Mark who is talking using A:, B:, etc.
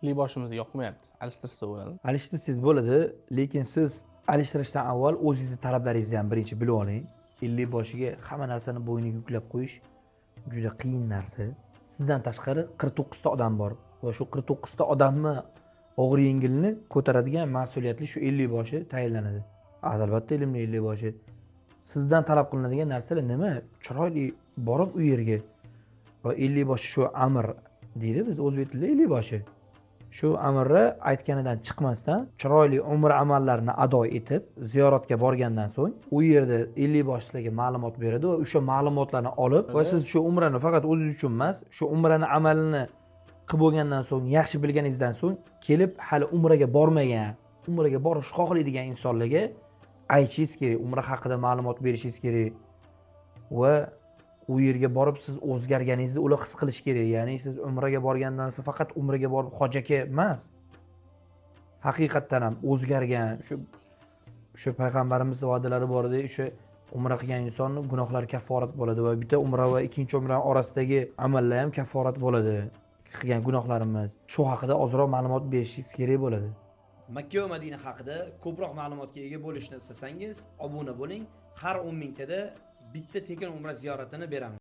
A: Liboshimiz yoqmayapti, alishtirsa bo'ladi?
B: Alishtirsangiz bo'ladi, lekin siz alishtirishdan avval o'zingizni talablaringizni ham birinchi bilib oling. Ellikboshiga hamma narsani bo'yniga yuklab qo'yish juda qiyin narsa. Sizdan tashqari 49 ta odam bor va shu 49 ta odamni og'ir yengilni ko'taradigan mas'uliyatli shu ellikboshi tayinlanadi. Albatta, ilmli ellikboshi. Sizdan talab qilinadigan narsalar nima? Chiroyli borib u yerga va ellikboshi, shu amir deydi, biz o'zbek tilida ellikboshi, shu amirni aytganidan chiqmasdan chiroyli umra amallarini ado etib, ziyoratga borgandan so'ng u yerda ellikboshi sizlarga ma'lumot beradi va o'sha ma'lumotlarni olib va siz shu umrani faqat o'zingiz uchun emas, shu umrani amalini qilib bo'lgandan so'ng, yaxshi bilganingizdan so'ng kelib, hali umraga bormagan, umraga borish xohlaydigan insonlarga aytishingiz kerak, umra haqida ma'lumot berishingiz kerak va u yerga borib siz o'zgarganingizni ular his qilishi kerak. Ya'ni siz umraga borgandan so'ng faqat umraga borib hoji aka emas, haqiqatdan ham o'zgargan, shu payg'ambarimiz va'dalari bor edi, o'sha umra qilgan insonni gunohlari kafforat bo'ladi va bitta umra va ikkinchi umra orasidagi amallar ham kafforat bo'ladi, qilgan gunohlarimiz. Shu haqida ozroq ma'lumot berishingiz kerak bo'ladi. Makka va Madina haqida ko'proq ma'lumotga ega bo'lishni istasangiz, obuna bo'ling. Har 10 mingtada bitta tekin umra ziyoratini beramiz.